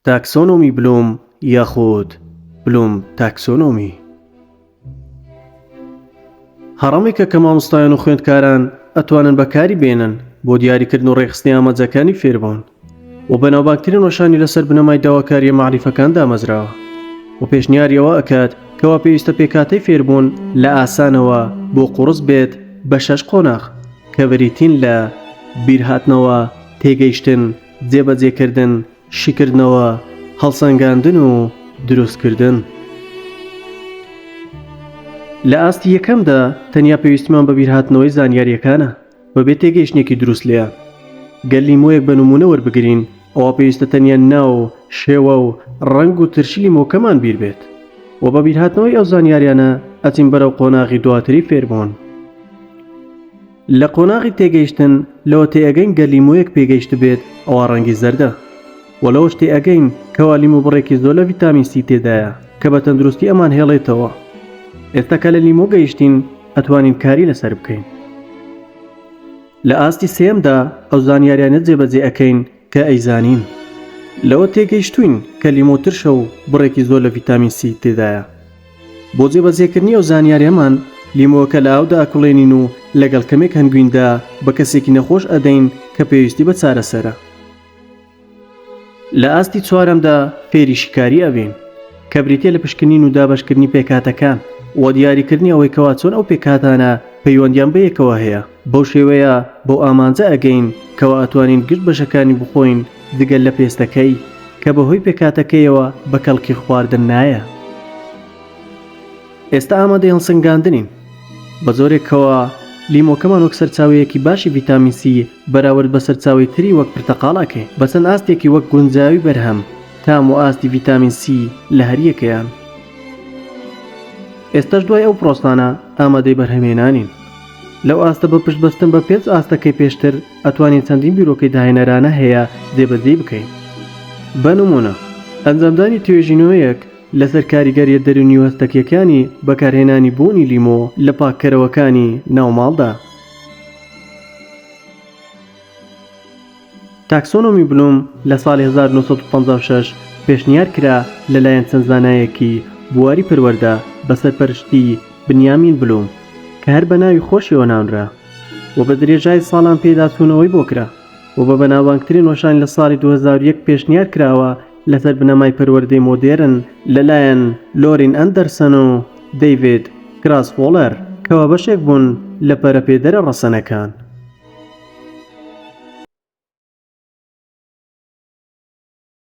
تاکسۆنۆمی بلوم یاخود بلوم تاکسۆنۆمی هەڕەمێکە کە مامۆستایان و خوێندکاران ئەتوانن بەکاری بێنن بۆ دیاریکردن و ڕێکخستنی ئامانجەکانی فێربوون و بەناوبانگترین وەشانی لەسەر بنەمای داواکارییە مەعریفەکان دامەزراوە و پێشنیاری ئەوە ئەکات کەوا پێویستە پێکهاتەی فێربوون لە ئاسانەوە بۆ قوڕس بێت بە شەش قۆناغ کە بریتین لە بیرهاتنەوە، تێگەیشتن، جێبەجێکردن، شیکردنەوە، هەڵسەنگاندن و دروستکردن. لە ئاستی یەکەمدا تەنیا پێویستیمان بە بیرهاتنەوەی زانیارییەکانە بەبێ تێگەیشتنێکی دروست لێیان. گەر لیمۆیەک بە نموونە وەربگرین ئەوا پێویستە تەنیا ناو و شێوە و ڕەنگ و ترشی لیمۆکەمان بیر بێت و بە بیرهاتنەوەی ئەو زانیاریانە ئەچین بەرەو قۆناغی دواتری فێربوون. لە قۆناغی تێگەیشتن لەوە تێئەگەین گەر لیمۆیەک پێگەیشتبێت ئەوا ڕەنگی زەردە وە لەوەش تێئەگەین کەوا لیمۆ بڕێکی زۆر لە ڤیتامین سی تێدایە کە بە تەندروستی ئەمان هێڵێتەوە. ئێستا کە لە لیمۆ گەیشتین ئەتوانین کاری لەسەر بکەین. لە ئاستی سێیەمدا ئەو زانیاریانە جێبەجێ ئەکەین کە ئەیزانین. لەوە تێگەیشتوین کە لیمۆ ترشە و بڕێکی زۆر لە ڤیتامین سی تێدایە. بۆ جێبەجێکردنی ئەو زانیاریەمان لیمۆکە لە ئاودا ئەکوڵێنین و لەگەڵ کەمێک هەنگویندا بە کەسێکی نەخۆش ئەدەین کە پێویستی بە چارەسەرە. لە ئاستی چوارەمدا فێری شیکاری ئەبین کە بریتیە لە پشکنین و دابەشکردنی پێکهاتەکان و دیاریکردنی ئەوەی کەوا چۆن ئەو پێکهاتانە پەیوەندیان بەیەکەوە هەیە بەو شێوەیە بەو ئامانجە ئەگەین کەوا ئەتوانین گشت بەشەکانی بخۆین جگە لە پێستەکەی کە بەهۆی پێکهاتەکەیەوە بە کەڵکی خواردن نایە. ئێستا ئامادەی هەڵسەنگاندنین بە جۆرێک کەوا لیمۆکەمان وەک سەرچاوەیەکی باشی ڤیتامین سی بەراورد بە سەرچاوەی تری وەک پرتەقاڵ ئەکەین بە چەند ئاستێکی وەک گونجاوی بەرهەم، تام و ئاستی ڤیتامین سی لە هەریەکەیان. ئێستاش دوای ئەو پرۆسانە ئامادەی بەرهەمهێنانین. لەو ئاستە بە پشت بەستن بە پێنج ئاستەکەی پێشتر ئەتوانین چەندین بیرۆکەی داهێنەرانە هەیە جێبەجێی بکەین. بە نموونە، ئەنجامدانی توێژینەوەیەک لەسەر کاریگەرییە دەروونی و هەستەکییەکانی بەکارهێنانی بۆنی لیمۆ لە پاککەرەوەکانی ناو ماڵدا. تاکسۆنۆمی بلوم لە ساڵی 1956 پێشنیار کرا لەلایەن چەند زانایەکی بواری پەروەردە بە سەرپەرشتی بنیامین بلوم کە هەر بە ناوی خۆشیەوە ناونرا و بە درێژای ساڵان پێداچوونەوەی بۆ کرا و بە بەناوبانگترین وەشانی لە ساڵی 2001 پێشنیار کراوە لەسەر بنەمای پەروەردەی مۆدێرن لەلایەن لۆرین ئەندەرسن و دەیڤید کراسڤۆڵەر کەوا بەشێک بوون لە پەرەپێدەرە ڕەسەنەکان.